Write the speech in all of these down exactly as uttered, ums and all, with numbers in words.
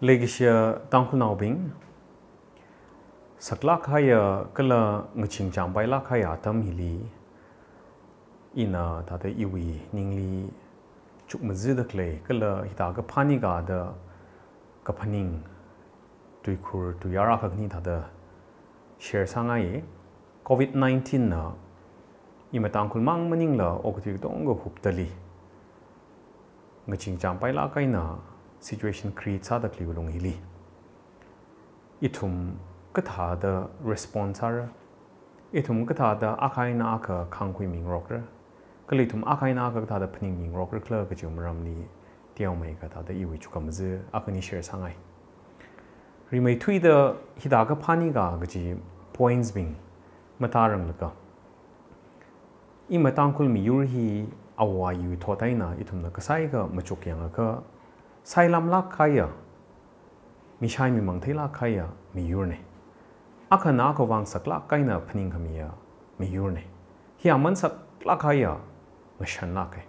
Leikashiya Tangkhulnaobing, saklāk kahaiya kala ngaching chāmpailāk kahaiya atam hili, ina thāda iwui ningli chukmazada khalei kala hithāda kaphaning kajida kaphaning, tuikhur tuiyār akha khani thāda share sāngai. Covid nineteen na ima Tangkhul mang maningla okathui katonga huptali ngaching chāmpailāk eina situation create sāda khaleiwui lung hili, ithum kathāda respond sāra, ithum kathāda akha eina akha khāngkhui mingarokra, kala ithum akha eina akha kathāda phaning mingarokra khala kajiwui maramli teomeikha thāda iwui chukmazā akha khani share sāngai. Rimeithuida hithāda kaphaning kaji points bing mathāranglakha, ima Tangkhul miyur hi āwo āyiwui thot eina ithumna kasāikha machuk yangakha, sailamlāk kahaiya, mishai mimang theilāk kahaiya miyurna. Akhana akha vang saklāk eina phaningkhamiya miyurna. Hi aman saklāk kahaiya ngashanlāka.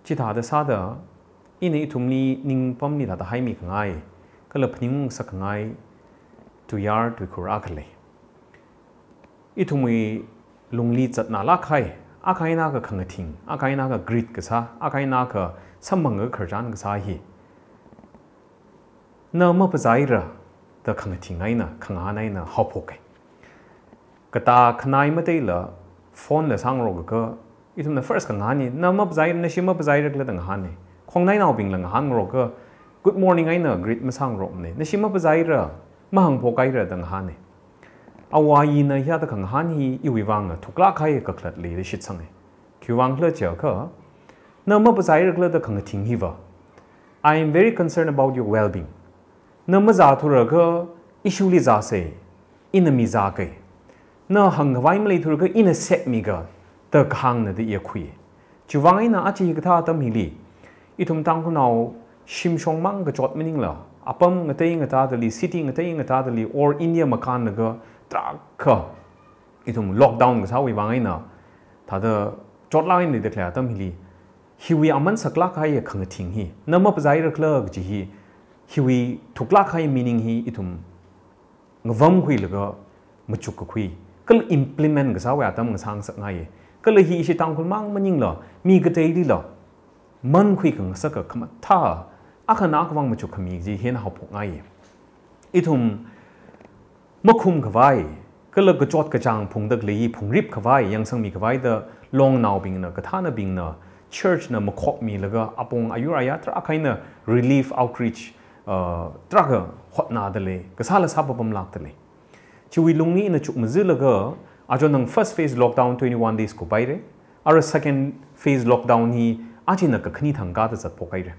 Chithāda sāda, ina ithumli ningpamli thāda haimi khangai kala phaningngasak khangai tuiyār tuikhur akha lei. Ithumwui lungli zatnālāk kahai, akha eina akha khangathing, akha eina akha greet kasā, akha eina akha samphang khararchan kasā hi, na maphāzaira da khangathing eina, khangahān eina haophoka. Katā khanai mateila phone la sāngarokakha, ithumna first khangahānna, na maphāzaira, nashi maphāzaira khala da ngahānna. Khongnainaobingla ngahānngarokakha, good morning eina greet masāngarokmana. Nashi maphāzaira, mahāngphok haira da ngahānna. Āwo āyina hithāda khangahān hi iwui vangla thuklāk kahai kakhalat leida shitsanga. Khiwui vang khala jiakha, na maphāzaira khala da khangathing hiva, "I am very concerned about your well-being. Na mazāthurakha issue li zāsa, ina mizāka. Na hāngkhavai maleithurakha ina sekmiga," da kahāngna da iya khui. Chiwui vang eina aja hikathā atam hili, ithum Tangkhulnao shimshong mang kachot maningla, apam ngatei ngateidali, city ngatei ngateidali, or India makānlaga tarākha ithum lockdown kasāwui vang eina thāda chotlāk eina leida khalei atam hili, hiwui aman saklāk kahaiya khangathing hi, na maphāzaira khala kaji hi, hiwui thuklāk kahai meaning hi ithum ngavamkhuilaga machukkakhui kala implement kasāwui atam ngasāngasakngai. Kala hi ishi Tangkhul mang maningla mi kateilila mankhui khangasaka khamathā, akhana akha vang machukkhami kaji hi eina haophokngai. Ithum makhumkhavai kala kachot kachāng phungda khalei hi phungripkhavai, yangsangmikhavai da longnaobingna, kathānabingna, church na makhokmilaga apong ayur aya tarākha eina relief outreach, uh, tarākha hotnādalei, kasāla sāpapamlākdalei. Chiwui lungli ina chukmazalaga, aja nang first phase lockdown twenty-one days kuphaira, ara second phase lockdown hi ajana kakhane thangkha da zatphok haira.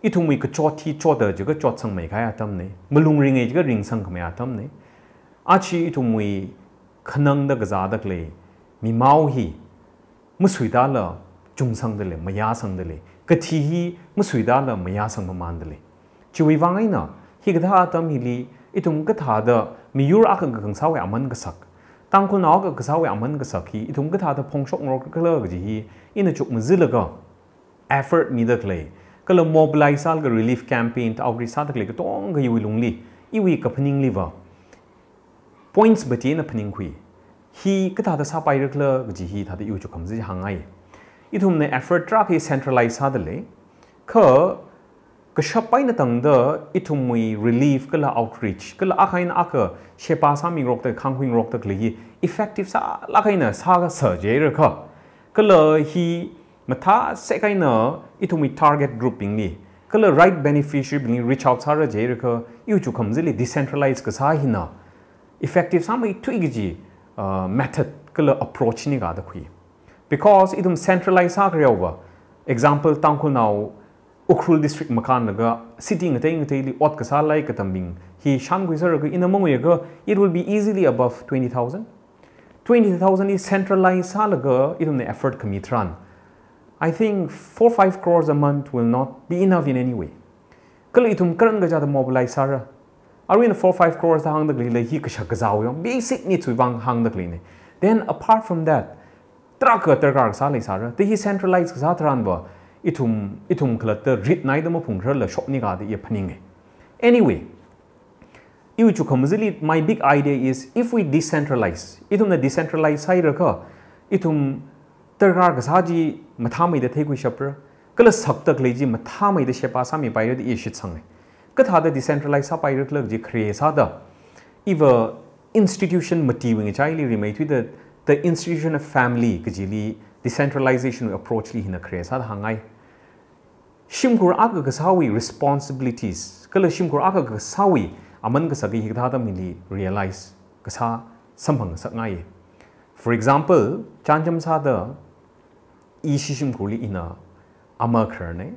Ithumwui kachot hi chotda jiakha chotsangmei kahai atamna, malung ringa jiakha ringsangkhamei atamna. Aja ithumwui khanangda kazāda khalei mimao hi masuidala chungsangdalei, mayāsangdalei. Kathi hi masuidala mayāsang mamandalei. Chiwui vang eina, hikathā atam hili ithum kathāda miyur akha khangasāwui aman kasak, Tangkhulnao akha kasāwui aman kasak hi ithum kathāda phongshokngarok khala kaji hi ina chukmazalaga effort mida khalei, kala mobilize sālaga relief campaign, outreach sāda khalei katonga iwui lungli, iwui kaphaningliva points mati eina phaningkhui. Hi kathāda sāpaira khala kaji hi thāda iwui chukkhamaza hāngngai. Ithumna effort tarākha centralize sādalei. Kha kashap eina tangda ithumwui relief kala outreach, kala akha eina akha sheba sāmingarokda, khāngkhuingarokda khalei hi effective sālāk eina sākasā jiakha, kala hi mathāsek eina ithumwui target group bingli, kala right beneficiary bingli reach out sāra jiakha, iwui chukkhamaza hili decentralize kasā hina effective sāmeithui kaji, uh, method kala approach nika da khui. Because ithum centralize sākhareova, example, Tangkhulnao Ukhrul district makānlaga city ngatei ngateili ot kasā leikatambing hi shānkhui sālaga ina manguiakha, it will be easily above twenty thousand. Twenty thousand hi centralize sālaga ithumna effort khami tharan, I think four five crores a month will not be enough in any way. Kala ithum karan kachāda mobilize sāra. Aruina four five crores da hāngda khaleila hi kashak kazāwui vang, basic needs wui vang hāngda khaleina. Then apart from that, tarākha darkar kasā leisāra. Te hi centralize kasā tharanva, ithum, ithum khalatta ritnaida maphungkhararla shoknika da iya phaninga. Anyway, iwui chukhamazili, my big idea is, if we decentralize, ithumna decentralize sāhairakha, ithum darkar kasā chi mathāmeida theikhuishapra, kala sakda khalei chi mathāmeida sheba sāmipaira da i shitsanga. Kathāda decentralize sāpaira khala kaji khare sāda, iva institution matiwui ngachaili rimeithuida, the institution of family kajili, decentralization approach li hina khare sāda hāngngai. Shimkhur akha kasāwui responsibilities, kala shimkhur akha kasāwui aman kasā hi hikathā atam hili realize kasā samphang ngasakngai. For example, chānjam sāda, ishi shimkhurli ina ama khararna,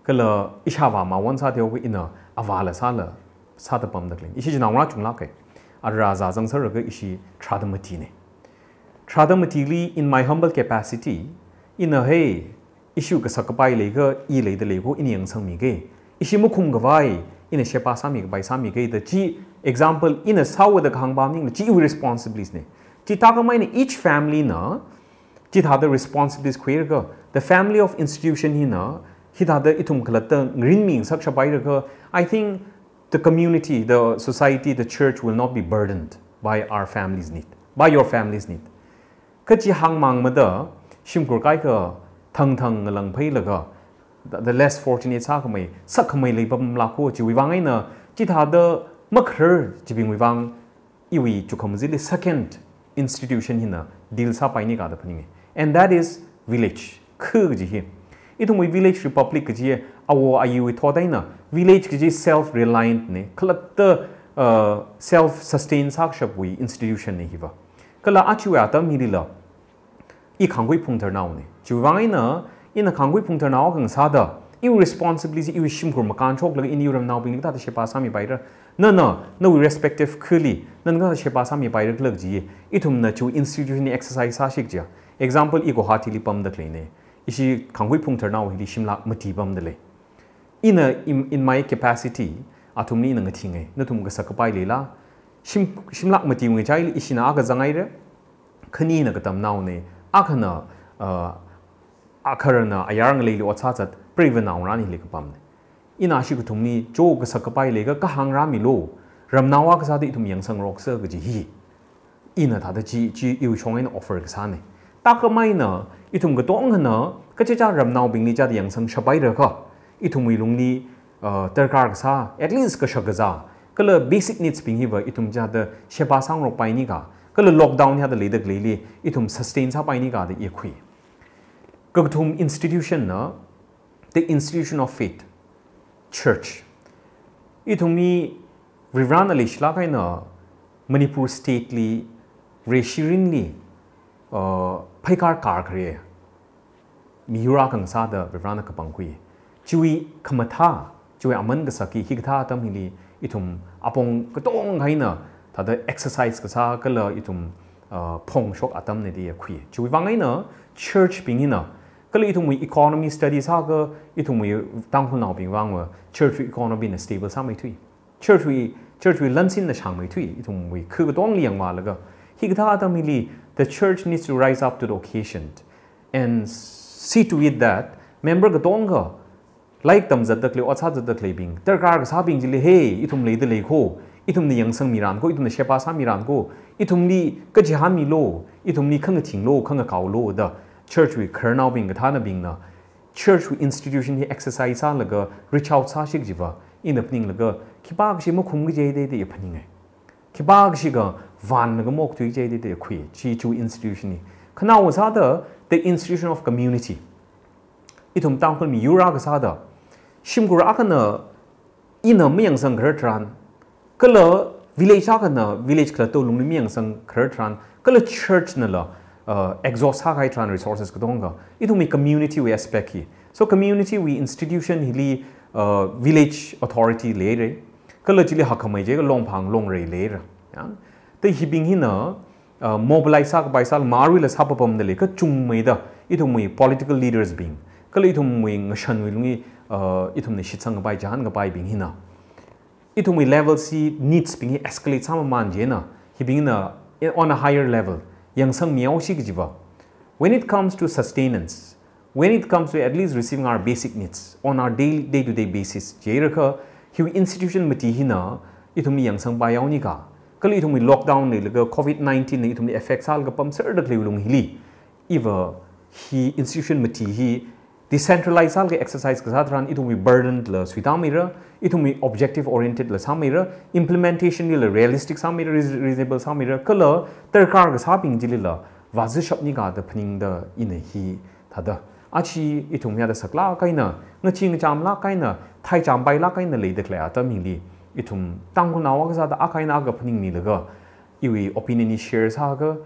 kala ishāvā mawon sāda haowa, ina avāla sāla, sāda pamda khalei. Ishi chinaongarā chunglāka. Ara zāzang sālaga ishi tharāda matina. Tharāda matili, in my humble capacity, ina hei, ishi kasak kapai leiakha, i leida lei ko, ina yangsangmiga. Ishi makhumkhavai, ina sheba sāmikapai sāmiga da chi, example, ina sāhaowa da kahāng pam maningla, chi iwui responsibilities na. Chithākhameina each family na, chithāda responsibilities khuiakha, the family of institution hina, hithāda ithum khalatta ngarinmi ngasakshapairakha, I think the community, the society, the church will not be burdened by our family's need, by your family's need. Kha chi hāngmang mada, shimkhur kaikha thangthang ngalāngphailaga, the, the less fortunate sākhamei, sakkhamei leipamlāk ko, chiwui vang eina, chithāda makharar chibingwui vang, iwui chukhamazili second institution hina deal sāpaini kha da phaninga. And that is village. Khu kaji hi. Ithumwui village republic kaji, awo ayiwui thot eina, village kaji self-reliant na, khalatta, uh, self-sustain sākashapwui institution na hiva. Kala achiwui atam hilila, i khangkhui phungtharnaona. Chiwui vang eina, ina khangkhui phungtharnao akha ngasāda, iwui responsibility, iwui shimkhur makānshoklaga ina iwui ramnaobingli kathāda sheba sāmipaira. Na, na, nawui respective khuli, nana kathāda sheba sāmipaira khala kaji, ithumna chiwui institution hi exercise sāsi kaja. Example, i Guwahati li pamda khaleina. Ishi khangkhui phungtharnao hili shimlak mati pamda lei. Ina, in, in my capacity, athumli ina ngathinga, nathum kasak kapai leila, shim, shimlak matiwui ngachaili ishina akha zanghaira, khanina katamnaona, akhana, uh, akharana ayar ngaleili ot sāzat, preiva naongarāna hili kapamna. Ina ishi kathumli, cho kasak kapai leiakha kahāng rāmilu, ramnao akha sāda ithum yangsangroksa kaji hi. Ina thāda chi, chi iwui shong eina offer kasāna. Thākhameina, ithum katonga na, kachichā ramnaobingli chāda yangsangshapairakha, ithumwui lungli, uh, darkar kasā, at least kashak kazā, kala basic needs bing hiva ithum chāda sheba sāngarokpaini kha, kala lockdown hithāda leida khaleili, ithum sustain sāpaini kha da i khui. Kakathum institution na, the institution of faith, church. Ithumwui Varivarana leishilāk eina Manipur state li, Vareshi mirinli, uh, pheikar karkhare miyur akha ngasāda Varivarana kapangkhui. Chiwui khamathā, chiwui aman kasā hi hikathā atam hili ithum apong katonga eina thāda exercise kasā kala ithum, uh, phongshok atamna da i khui. Chiwui vang eina church bing hina, kala ithumwui economy study sāakha ithumwui Tangkhulnaobing vangva church wui economy na stable sāmeithui. Church wui, church wui lansinna shāngmeithui, ithumwui khu katongli yangvālaga. Hikathā atam hili, the church needs to rise up to the occasion and see to it that member katonga, lairik tamzatda khalei, ot sāzatda khaleibing, darkar kasābing chili, hey, ithum leida lei ko, ithumna yangsangmiran ko, ithumna sheba sāmiran ko, ithumli kachihānmilu, ithumli khangathinglu, khangakaolu da, church wui khararnaobing kathānabingna, church wui institution hi exercise sālaga reach out sāsi kajiva, ina phaninglaga, khipākashi makhum kaji da da i phaninga. Khipākashi kha vanlaga maokthui kaji da da i khui, chi chiwui institution hi. Khanaowa sāda, the institution of community. Ithum Tangkhul miyur akha sāda, shimkhur akhana ina mayangsang kharar tharan, kala village akhana village khalatta lungli mayangsang kharar tharan, kala church nala, uh, exhaust sākahai tharan resources katonga, ithumwui community wui aspect hi. So community wui institution hili, uh, village authority leira, kala chili hakkhamei jiakha Longphang Longrei leira. Ya. Da hibing hina, uh, mobilize sākapai sāla maruila sāpapamda lei, kachungmeida, ithumwui political leaders bing, kala ithumwui ngashanwui lungli, uh, ithumna shitsang kapai, chihān kapaibing hina, ithumwui level chi needs bing hi escalate sāmaman chieina, hibingna on a higher level, yangsangmihaosi kajiva. When it comes to sustenance, when it comes to at least receiving our basic needs on our daily, day-to-day basis, jiakha, Hiwui institution mati hina ithumli yangsangpai yaonika, kala ithumwui lockdown leilaga covid nineteen na ithumli effect sālaga pamserda khalei lung hili, iva hi institution mati hi decentralize sālaga exercise kasā tharan ithumwui burden la suitāmeira, ithumwui objective oriented la sāmeira, implementation lila realistic sāmeira, reas-, reasonable sāmeira, kala darkar kasābing chilila vāzishapnika da phaningda ina hithāda. Achi ithum yada saklāk eina, ngachee ngachamlāk eina, thaichampailāk eina leida khalei atam hili, ithum Tangkhulnao akha sāda akha eina akha phaningmilaga, iwui opinion hi share sālaga,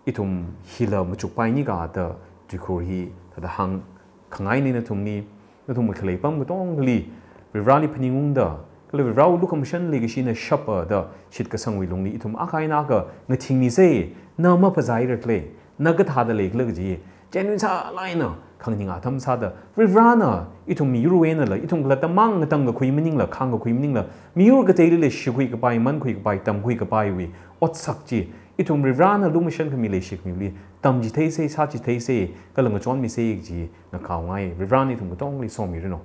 ithum hila machukpainika da tuikhur hithāda hāngkhangaina nathumli, nathumwui khalei apam katongali Varivarali phaningungda, kala Varivarawui lukhamashan leikashina shapa da shitkasangwui lungli ithum akha eina akha ngathingmisa, na maphāzāhaira khala, na kathāda leikhala kaji genuine sālāk eina khangning atam sāda, Varivarana ithum miyurwui einala, ithum khalatta mang ngatangkakhui maningla, khāngkakhui maningla, miyur kateilila shikhui kapai, mankhui kapai, tamkhui kapaiwui otsak chi, ithum Varivarana lumashan khami leishik miwuili tamchitheisa, sāchitheisa, kala ngachonmisa kaji ngakaongai. Varivarana ithum katongli somiranu.